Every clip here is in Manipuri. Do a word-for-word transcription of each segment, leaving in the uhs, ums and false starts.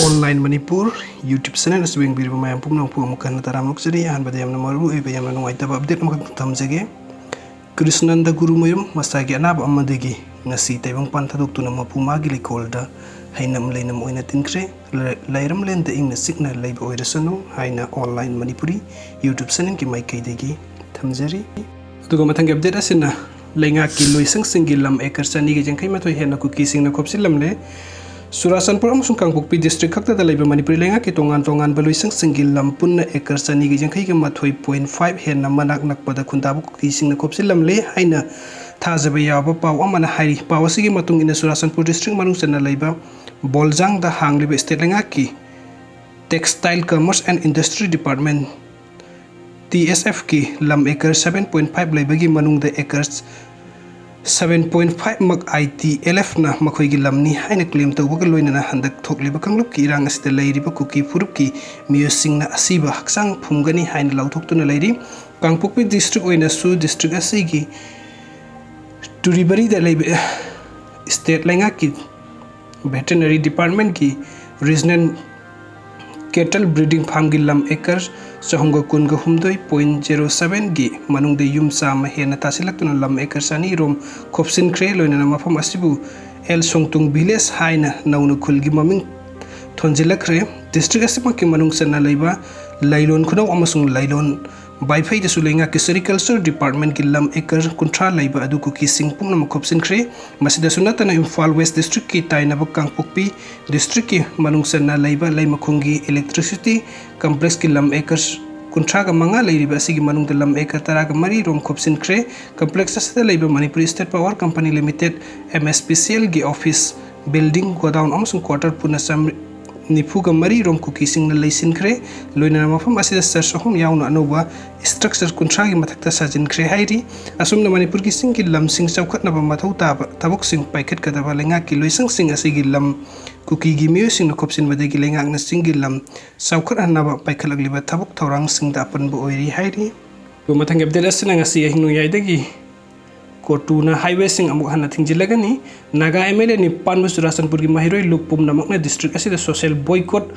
Online Manipur YouTube channel ꯑꯁꯤ ꯌꯦꯡꯕꯤꯔꯤꯕ ꯃꯌꯥꯝ ꯄꯨꯝꯅꯃꯛꯄꯨ ꯑꯃꯨꯛ ꯍꯟꯅ ꯇꯔꯥꯝꯅ ꯑꯣꯛꯆꯔꯤ꯫ ꯑꯍꯥꯟꯕꯗ ꯌꯥꯝꯅ ꯃꯔꯨ ꯑꯣꯏꯕ, ꯌꯥꯝꯅ ꯅꯨꯡꯉꯥꯏꯇꯕ update ꯑꯃꯈꯛ ꯊꯝꯖꯒꯦ꯫ ꯀ꯭ꯔꯤꯁꯅꯟꯗ ꯒꯨꯔꯨꯃꯌꯨꯝ ꯃꯁꯥꯒꯤ ꯑꯅꯥꯕ ꯑꯃꯗꯒꯤ ꯉꯁꯤ ꯇꯥꯏꯕꯪꯄꯥꯟ ꯊꯥꯗꯣꯛꯇꯨꯅ ꯃꯄꯨ ꯃꯥꯒꯤ ꯂꯩꯀꯣꯜꯗ ꯍꯩꯅꯝ ꯂꯩꯅꯝ ꯑꯣꯏꯅ ꯇꯤꯟꯈ꯭ꯔꯦ꯫ ꯂ-, ꯂꯩꯔꯝꯂꯦꯟꯗ ꯏꯪꯅ ꯆꯤꯛꯅ ꯂꯩꯕ ꯑꯣꯏꯔꯁꯅꯨ ꯍꯥꯏꯅ Online Manipuri YouTube channelꯒꯤ ꯃꯥꯏꯀꯩꯗꯒꯤ ꯊꯝꯖꯔꯤ꯫ ꯑꯗꯨꯒ ꯃꯊꯪꯒꯤ update ꯑꯁꯤꯅ ꯂꯩꯉꯥꯛꯀꯤ ꯂꯣꯏꯁꯪꯁꯤꯡꯒꯤ ꯂꯝ acre ꯆꯅꯤꯒ ꯌꯥꯡꯈꯩ ꯃꯥꯊꯣꯏ ꯍꯦꯟꯅ ꯀꯨꯀꯤꯁꯤꯡꯅ ꯈꯣꯞꯆꯤꯜꯂꯝꯂꯦ꯫ ꯆꯨꯔꯥꯆꯥꯟꯄꯨꯔ ꯑꯃꯁꯨꯡ ꯀꯥꯡꯄꯣꯛꯄꯤ district ꯈꯛꯇꯗ ꯂꯩꯕ ꯃꯅꯤꯄꯨꯔꯤ ꯂꯩꯉꯥꯛꯀꯤ ꯇꯣꯉꯥꯟ ꯇꯣꯉꯥꯟꯕ ꯂꯣꯏꯁꯪꯁꯤꯡꯒꯤ ꯂꯝ ꯄꯨꯟꯅ acre ꯆꯅꯤꯒ ꯌꯥꯡꯈꯩꯒ ꯃꯥꯊꯣꯏ point five ꯍꯦꯟꯅ ꯃꯅꯥꯛ ꯅꯛꯄꯗ ꯈꯨꯟꯗꯥꯕ ꯀꯨꯀꯤꯁꯤꯡꯅ ꯈꯣꯞꯆꯤꯜꯂꯝꯂꯦ ꯍꯥꯏꯅ ꯊꯥꯖꯕ ꯌꯥꯕ ꯄꯥꯎ ꯑꯃꯅ ꯍꯥꯏꯔꯤ꯫ ꯄꯥꯎ ꯑꯁꯤꯒꯤ ꯃꯇꯨꯡ ꯏꯟꯅ ꯆꯨꯔꯥꯆꯥꯟꯄꯨꯔ district ꯃꯅꯨꯡ ꯆꯟꯅ ꯂꯩꯕ ꯕꯣꯜꯖꯥꯡꯗ ꯍꯥꯡꯂꯤꯕ state ꯂꯩꯉꯥꯛꯀꯤ Textile Commerce and Industry Department, T S Fꯀꯤ ꯂꯝ acre seven point five ꯂꯩꯕꯒꯤ ꯃꯅꯨꯡꯗ acre seven point five ꯃꯛ I T L Fꯅ ꯃꯈꯣꯏꯒꯤ ꯂꯝꯅꯤ ꯍꯥꯏꯅ claim ꯇꯧꯕꯒ ꯂꯣꯏꯅꯅ ꯍꯟꯗꯛ ꯊꯣꯛꯂꯤꯕ ꯀꯥꯡꯂꯨꯞꯀꯤ ꯏꯔꯥꯡ ꯑꯁꯤꯗ ꯂꯩꯔꯤꯕ ꯀꯨꯀꯤ ꯐꯨꯔꯨꯞꯀꯤ ꯃꯤꯑꯣꯏꯁꯤꯡꯅ ꯑꯁꯤꯕ ꯍꯛꯆꯥꯡ ꯐꯨꯝꯒꯅꯤ ꯍꯥꯏꯅ ꯂꯥꯎꯊꯣꯛꯇꯨꯅ ꯂꯩꯔꯤ꯫ ꯀꯥꯡꯄꯣꯛꯄꯤ district ꯑꯣꯏꯅꯁꯨ district ꯑꯁꯤꯒꯤ ꯇꯨꯔꯤꯕꯔꯤꯗ ꯂꯩꯕ state ꯂꯩꯉꯥꯛꯀꯤ Veterinary Departmentꯀꯤ Regional Cattle Breeding Farmꯒꯤ ꯂꯝ acre ꯆꯍꯨꯝꯒ ꯀꯨꯟꯒ ꯍꯨꯝꯗꯣꯏ point zero sevenꯒꯤ ꯃꯅꯨꯡꯗ ꯌꯨꯝ ꯆꯥꯝꯃ ꯍꯦꯟꯅ ꯇꯥꯁꯤꯜꯂꯛꯇꯨꯅ ꯂꯝ acre ꯆꯅꯤ ꯔꯣꯝ ꯈꯣꯞꯆꯤꯟꯈ꯭ꯔꯦ꯫ ꯂꯣꯏꯅꯅ ꯃꯐꯝ ꯑꯁꯤꯕꯨ ꯑꯦꯜ ꯁꯣꯡꯇꯨꯡ village ꯍꯥꯏꯅ ꯅꯧꯅ ꯈꯨꯜꯒꯤ ꯃꯃꯤꯡ ꯊꯣꯟꯖꯤꯜꯂꯛꯈ꯭ꯔꯦ꯫ District ꯑꯁꯤꯃꯛꯀꯤ ꯃꯅꯨꯡ ꯆꯟꯅ ꯂꯩꯕ ꯂꯥꯏꯂꯣꯟ ꯈꯨꯅꯧ ꯑꯃꯁꯨꯡ ꯂꯥꯏꯂꯣꯟ ꯕꯥꯏꯐꯩꯗꯁꯨ ꯂꯩꯉꯥꯛꯀꯤ Sericulture Departmentꯀꯤ ꯂꯝ acre ꯀꯨꯟꯊ꯭ꯔꯥ ꯂꯩꯕ ꯑꯗꯨ ꯀꯨꯀꯤꯁꯤꯡ ꯄꯨꯝꯅꯃꯛ ꯈꯣꯞꯆꯤꯟꯈ꯭ꯔꯦ꯫ ꯃꯁꯤꯗꯁꯨ ꯅꯠꯇꯅ ꯏꯝꯐꯥꯜ West Districtꯀꯤ ꯇꯥꯏꯅꯕ ꯀꯥꯡꯄꯣꯛꯄꯤ Districtꯀꯤ ꯃꯅꯨꯡ ꯆꯟꯅ ꯂꯩꯕ ꯂꯩꯃꯈꯣꯡꯒꯤ Electricity Complexꯀꯤ ꯂꯝ acre ꯀꯨꯟꯊ꯭ꯔꯥꯒ ꯃꯉꯥ ꯂꯩꯔꯤꯕ ꯑꯁꯤꯒꯤ ꯃꯅꯨꯡꯗ ꯂꯝ acre ꯇꯔꯥꯒ ꯃꯔꯤ ꯔꯣꯝ ꯈꯣꯞꯆꯤꯟꯈ꯭ꯔꯦ꯫ Complex ꯑꯁꯤꯗ ꯂꯩꯕ Manipur State Power Company Limited, M S P C Lꯒꯤ office, building, godown ꯑꯃꯁꯨꯡ quarter ꯄꯨꯟꯅ ꯆꯥꯝ-, ꯅꯤꯐꯨꯒ ꯃꯔꯤ ꯔꯣꯝ ꯀꯨꯀꯤꯁꯤꯡꯅ ꯂꯩꯁꯤꯟꯈ꯭ꯔꯦ꯫ ꯂꯣꯏꯅꯅ ꯃꯐꯝ ꯑꯁꯤꯗ church ꯑꯍꯨꯝ ꯌꯥꯎꯅ ꯑꯅꯧꯕ structure ꯀꯨꯟꯊ꯭ꯔꯥꯒꯤ ꯃꯊꯛꯇ ꯁꯥꯖꯤꯟꯈ꯭ꯔꯦ ꯍꯥꯏꯔꯤ꯫ ꯑꯁꯨꯝꯅ ꯃꯅꯤꯄꯨꯔꯒꯤ ꯆꯤꯡꯒꯤ ꯂꯝꯁꯤꯡ ꯆꯥꯎꯈꯠꯅꯕ ꯃꯊꯧ ꯇꯥꯕ ꯊꯕꯛꯁꯤꯡ ꯄꯥꯏꯈꯠꯀꯗꯕ ꯂꯩꯉꯥꯛꯀꯤ ꯂꯣꯏꯁꯪꯁꯤꯡ ꯑꯁꯤꯒꯤ ꯂꯝ ꯀꯨꯀꯤꯒꯤ ꯃꯤꯑꯣꯏꯁꯤꯡꯅ ꯈꯣꯞꯆꯤꯟꯕꯗꯒꯤ ꯂꯩꯉꯥꯛꯅ ꯆꯤꯡꯒꯤ ꯂꯝ ꯆꯥꯎꯈꯠꯍꯟꯅꯕ ꯄꯥꯏꯈꯠꯂꯛꯂꯤꯕ ꯊꯕꯛ ꯊꯧꯔꯥꯡꯁꯤꯡꯗ ꯑꯄꯟꯕ ꯑꯣꯏꯔꯤ ꯍꯥꯏꯔꯤ꯫ ꯑꯗꯨꯒ ꯃꯊꯪꯒꯤ update ꯑꯁꯤꯅ ꯉꯁꯤ ꯑꯍꯤꯡ ꯅꯣꯡꯌꯥꯏꯗꯒꯤ ꯀꯣꯇꯨꯅ highwayꯁꯤꯡ ꯑꯃꯨꯛ ꯍꯟꯅ ꯊꯤꯡꯖꯤꯜꯂꯒꯅꯤ꯫ ꯅꯥꯒꯥ MLA ꯅꯤꯄꯥꯟꯕꯨ ꯆꯨꯔꯥꯆꯥꯟꯄꯨꯔꯒꯤ ꯃꯍꯩꯔꯣꯏ ꯂꯨꯞ ꯄꯨꯝꯅꯃꯛꯅ district ꯑꯁꯤꯗ social boycott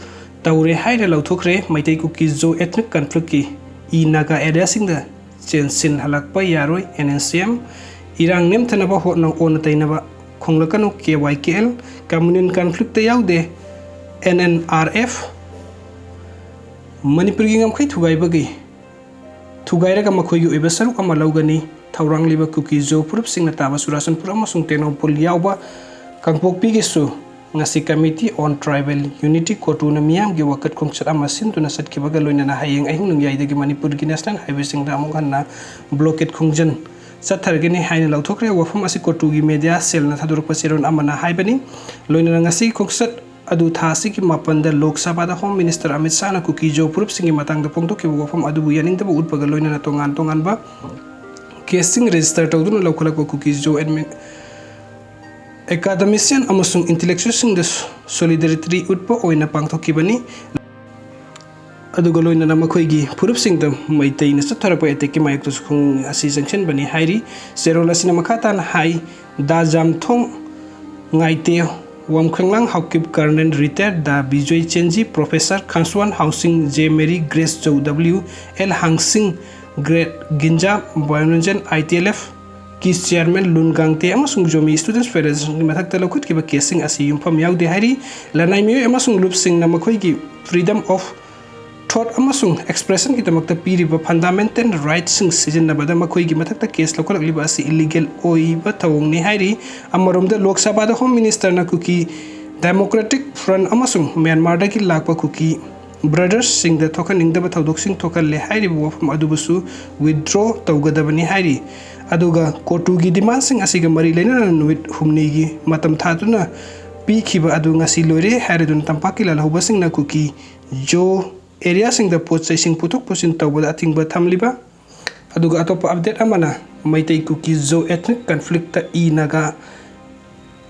ꯇꯧꯔꯦ ꯍꯥꯏꯅ ꯂꯧꯊꯣꯛꯈ꯭ꯔꯦ꯫ ꯃꯩꯇꯩ ꯀꯨꯀꯤ ꯖꯣ ethnic conflictꯀꯤ ꯏ ꯅꯥꯒꯥ areaꯁꯤꯡꯗ ꯆꯦꯟꯁꯤꯟꯍꯜꯂꯛꯄ ꯌꯥꯔꯣꯏ꯫ NSCN ꯏꯔꯥꯡ ꯅꯦꯝꯊꯅꯕ ꯍꯣꯠꯅꯧ, ꯑꯣꯟꯅ ꯇꯩꯅꯕ ꯈꯣꯡꯂꯛꯀꯅꯨ꯫ KYKL communal conflictꯇ ꯌꯥꯎꯗꯦ꯫ NNRF ꯃꯅꯤꯄꯨꯔꯒꯤ ꯉꯝꯈꯩ ꯊꯨꯒꯥꯏꯕꯒꯤ ꯊꯨꯒꯥꯏꯔꯒ ꯃꯈꯣꯏꯒꯤ ꯑꯣꯏꯕ ꯁꯔꯨꯛ ꯑꯃ ꯂꯧꯒꯅꯤ꯫ ꯊꯧꯔꯥꯡꯂꯤꯕ ꯀꯨꯀꯤ ꯖꯣ ꯐꯨꯔꯨꯞꯁꯤꯡꯅ ꯇꯥꯕ ꯆꯨꯔꯥꯆꯥꯟꯄꯨꯔ ꯑꯃꯁꯨꯡ ꯇꯦꯡꯅꯧꯄꯜ ꯌꯥꯎꯕ ꯀꯥꯡꯄꯣꯛꯄꯤꯒꯤꯁꯨ ꯉꯁꯤ Committee on Tribal Unity ꯀꯣꯇꯨꯅ ꯃꯤꯌꯥꯝꯒꯤ ꯋꯥꯀꯠ ꯈꯣꯡꯆꯠ ꯑꯃ ꯁꯤꯟꯗꯨꯅ ꯆꯠꯈꯤꯕꯒ ꯂꯣꯏꯅꯅ ꯍꯌꯦꯡ ꯑꯍꯤꯡ ꯅꯣꯡꯌꯥꯏꯗꯒꯤ ꯃꯅꯤꯄꯨꯔꯒꯤ national highwayꯁꯤꯡꯗ ꯑꯃꯨꯛ ꯍꯟꯅ blockade ꯈꯣꯡꯖꯟ ꯆꯠꯊꯔꯒꯅꯤ ꯍꯥꯏꯅ ꯂꯧꯊꯣꯛꯈ꯭ꯔꯦ꯫ ꯋꯥꯐꯝ ꯑꯁꯤ ꯀꯣꯇꯨꯒꯤ media cellꯅ ꯊꯥꯗꯣꯔꯛꯄ ꯆꯦꯔꯣꯜ ꯑꯃꯅ ꯍꯥꯏꯕꯅꯤ꯫ ꯂꯣꯏꯅꯅ ꯉꯁꯤꯒꯤ ꯈꯣꯡꯆꯠ ꯑꯗꯨ ꯊꯥ ꯑꯁꯤꯒꯤ ꯃꯥꯄꯟꯗ ꯂꯣꯛ ꯁꯚꯥꯗ Home Minister ꯑꯃꯤꯠ ꯁꯥꯍꯅ ꯀꯨꯀꯤ ꯖꯣ ꯐꯨꯔꯨꯞꯁꯤꯡꯒꯤ ꯃꯇꯥꯡꯗ ꯐꯣꯡꯗꯣꯛꯈꯤꯕ ꯋꯥꯐꯝ ꯑꯗꯨꯕꯨ ꯌꯥꯅꯤꯡꯗꯕ ꯎꯠꯄꯒ ꯂꯣꯏꯅꯅ ꯇꯣꯉꯥꯟ ꯇꯣꯉꯥꯟꯕ caseꯁꯤꯡ register ꯇꯧꯗꯨꯅ ꯂꯧꯈꯠꯂꯛꯄ ꯀꯨꯀꯤ ꯖꯣ admi-, academician ꯑꯃꯁꯨꯡ intellectualꯁꯤꯡꯗ solidarity ꯎꯠꯄ ꯑꯣꯏꯅ ꯄꯥꯡꯊꯣꯛꯈꯤꯕꯅꯤ꯫ ꯑꯗꯨꯒ ꯂꯣꯏꯅꯅ ꯃꯈꯣꯏꯒꯤ ꯐꯨꯔꯨꯞꯁꯤꯡꯗ ꯃꯩꯇꯩꯅ ꯆꯠꯊꯔꯛꯄ attackꯀꯤ ꯃꯥꯌꯣꯛꯇꯁꯨ ꯈꯣꯡ ꯑꯁꯤ ꯆꯪꯁꯤꯟꯕꯅꯤ ꯍꯥꯏꯔꯤ꯫ ꯆꯦꯔꯣꯜ ꯑꯁꯤꯅ ꯃꯈꯥ ꯇꯥꯅ ꯍꯥꯏ, ꯗꯥ ꯖꯥꯝꯊꯣꯡ ꯉꯥꯏꯇꯦ, ꯋꯥꯡꯈꯣꯡꯂꯥꯡ ꯍꯥꯎꯀꯤꯞ Colonel retired ꯗꯥ Bijoy Chenji, Professor Khangsuan Hausing, J Mary, Grace Zou, W L Hangsing, ꯒ꯭ꯔꯦꯠ ꯒꯤꯟꯖꯥ, ꯕꯥꯏꯑꯣꯂꯣꯖꯤꯟ, ITLF ꯀꯤ chairman ꯂꯨꯟ ꯒꯥꯡꯇꯦ ꯑꯃꯁꯨꯡ ꯖꯣꯃꯤ Students Federationꯒꯤ ꯃꯊꯛꯇ ꯂꯧꯈꯠꯈꯤꯕ caseꯁꯤꯡ ꯑꯁꯤ ꯌꯨꯝꯐꯝ ꯌꯥꯎꯗꯦ ꯍꯥꯏꯔꯤ꯫ ꯂꯅꯥꯏ ꯃꯤꯑꯣꯏ ꯑꯃꯁꯨꯡ ꯂꯨꯞꯁꯤꯡꯅ ꯃꯈꯣꯏꯒꯤ freedom of thought ꯑꯃꯁꯨꯡ expressionꯒꯤꯗꯃꯛꯇ ꯄꯤꯔꯤꯕ fundamental rightꯁꯤꯡ ꯁꯤꯖꯤꯟꯅꯕꯗ ꯃꯈꯣꯏꯒꯤ ꯃꯊꯛꯇ case ꯂꯧꯈꯠꯂꯛꯂꯤꯕ ꯑꯁꯤ illegal ꯑꯣꯏꯕ ꯊꯧꯑꯣꯡꯅꯤ ꯍꯥꯏꯔꯤ꯫ ꯑꯃꯔꯣꯝꯗ ꯂꯣꯛ ꯁꯚꯥꯗ Home Ministerꯅ ꯀꯨꯀꯤ Democratic Front ꯑꯃꯁꯨꯡ ꯃ꯭ꯌꯥꯟꯃꯥꯔꯗꯒꯤ ꯂꯥꯛꯄ ꯀꯨꯀꯤ brotherꯁꯤꯡꯗ ꯊꯣꯛꯍꯟꯅꯤꯡꯗꯕ ꯊꯧꯗꯣꯛꯁꯤꯡ ꯊꯣꯛꯍꯜꯂꯦ ꯍꯥꯏꯔꯤꯕ ꯋꯥꯐꯝ ꯑꯗꯨꯕꯨꯁꯨ withdraw ꯇꯧꯒꯗꯕꯅꯤ ꯍꯥꯏꯔꯤ꯫ ꯑꯗꯨꯒ ꯀꯣꯇꯨꯒꯤ demandꯁꯤꯡ ꯑꯁꯤꯒ ꯃꯔꯤ ꯂꯩꯅꯅ ꯅꯨꯃꯤꯠ ꯍꯨꯝꯅꯤꯒꯤ ꯃꯇꯝ ꯊꯥꯗꯨꯅ ꯄꯤꯈꯤꯕ ꯑꯗꯨ ꯉꯁꯤ ꯂꯣꯏꯔꯦ ꯍꯥꯏꯔꯗꯨꯅ ꯇꯝꯄꯥꯛꯀꯤ ꯂꯥꯜꯍꯧꯕꯁꯤꯡꯅ ꯀꯨꯀꯤ ꯖꯣ areaꯁꯤꯡꯗ ꯄꯣꯠ ꯆꯩꯁꯤꯡ ꯄꯨꯊꯣꯛ ꯄꯨꯁꯤꯟ ꯇꯧꯕꯗ ꯑꯊꯤꯡꯕ ꯊꯝꯂꯤꯕ꯫ ꯑꯗꯨꯒ ꯑꯇꯣꯞꯄ update ꯑꯃꯅ ꯃꯩꯇꯩ ꯀꯨꯀꯤ ꯖꯣ ethnic conflictꯇ ꯏ ꯅꯥꯒꯥ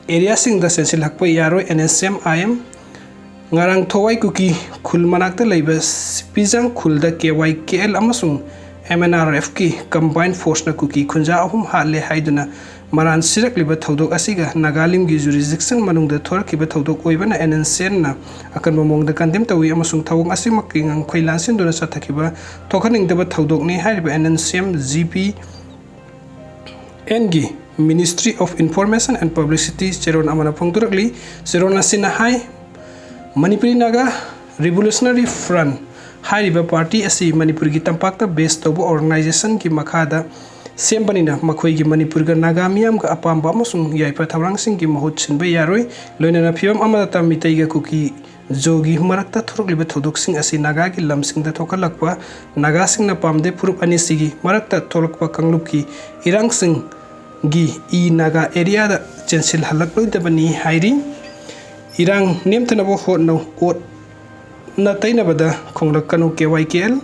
areaꯁꯤꯡꯗ ꯆꯦꯟꯁꯤꯜꯂꯛꯄ ꯌꯥꯔꯣꯏ꯫ NSCN-IM ꯉꯔꯥꯡ ꯊꯣꯋꯥꯏ ꯀꯨꯀꯤ ꯈꯨꯜ ꯃꯅꯥꯛꯇ ꯂꯩꯕ ꯁꯤꯄꯤꯖꯥꯡ ꯈꯨꯜꯗ KYKL ꯑꯃꯁꯨꯡ M N R F ꯀꯤ combined force ꯅ ꯀꯨꯀꯤ ꯈꯨꯟꯖꯥ ꯑꯍꯨꯝ ꯍꯥꯠꯂꯦ ꯍꯥꯏꯗꯨꯅ ꯃꯔꯥꯟ ꯁꯤꯔꯛꯂꯤꯕ ꯊꯧꯗꯣꯛ ꯑꯁꯤꯒ ꯅꯥꯒꯥꯂꯤꯝꯒꯤ jurisdiction ꯃꯅꯨꯡꯗ ꯊꯣꯔꯛꯈꯤꯕ ꯊꯧꯗꯣꯛ ꯑꯣꯏꯕꯅ N N C M ꯅ ꯑꯀꯟꯕ ꯃꯑꯣꯡꯗ condemn ꯇꯧꯏ ꯑꯃꯁꯨꯡ ꯊꯧꯑꯣꯡ ꯑꯁꯤꯃꯛꯀꯤ ꯉꯝꯈꯩ ꯂꯥꯟꯁꯤꯟꯗꯨꯅ ꯆꯠꯊꯈꯤꯕ ꯊꯣꯛꯍꯟꯅꯤꯡꯗꯕ ꯊꯧꯗꯣꯛꯅꯤ ꯍꯥꯏꯔꯤꯕ N N C M G P N ꯒꯤ Ministry of Information and Publicity ꯆꯦꯔꯣꯜ ꯑꯃꯅ ꯐꯣꯡꯗꯣꯔꯛꯂꯤ꯫ ꯆꯦꯔꯣꯜ ꯑꯁꯤꯅ ꯍꯥꯏ, ꯃꯅꯤꯄꯨꯔꯤ ꯅꯥꯒꯥ Revolutionary Front ꯍꯥꯏꯔꯤꯕ party ꯑꯁꯤ ꯃꯅꯤꯄꯨꯔꯒꯤ ꯇꯝꯄꯥꯛꯇ base ꯇꯧꯕ organization ꯒꯤ ꯃꯈꯥꯗ ꯁꯦꯝꯕꯅꯤꯅ ꯃꯈꯣꯏꯒꯤ ꯃꯅꯤꯄꯨꯔꯒ ꯅꯥꯒꯥ ꯃꯤꯌꯥꯝꯒ ꯑꯄꯥꯝꯕ ꯑꯃꯁꯨꯡ ꯌꯥꯏꯐ ꯊꯧꯔꯥꯡꯁꯤꯡꯒꯤ ꯃꯍꯨꯠ ꯁꯤꯟꯕ ꯌꯥꯔꯣꯏ꯫ ꯂꯣꯏꯅꯅ ꯐꯤꯕꯝ ꯑꯃꯠꯇ ꯃꯤꯇꯩꯒ ꯀꯨꯀꯤ ꯖꯣꯒꯤ ꯃꯔꯛꯇ ꯊꯣꯛꯂꯛꯂꯤꯕ ꯊꯧꯗꯣꯛꯁꯤꯡ ꯑꯁꯤ ꯅꯥꯒꯥꯒꯤ ꯂꯝꯁꯤꯡꯗ ꯊꯣꯛꯍꯜꯂꯛꯄ ꯅꯥꯒꯥꯁꯤꯡꯅ ꯄꯥꯝꯗꯦ꯫ ꯐꯨꯔꯨꯞ ꯑꯅꯤꯁꯤꯒꯤ ꯃꯔꯛꯇ ꯊꯣꯛꯂꯛꯄ ꯀꯥꯡꯂꯨꯞꯀꯤ ꯏꯔꯥꯡꯁꯤꯡꯒꯤ ꯏ ꯅꯥꯒꯥ area ꯗ ꯆꯦꯟꯁꯤꯜꯍꯜꯂꯛꯂꯣꯏꯗꯕꯅꯤ ꯍꯥꯏꯔꯤ꯫ ꯏꯔꯥꯡ ꯅꯦꯝꯊꯅꯕ ꯍꯣꯠꯅꯧ, ꯑꯣꯠꯅ ꯇꯩꯅꯕꯗ ꯈꯣꯡꯂꯛꯀꯅꯨ꯫ K Y K L꯫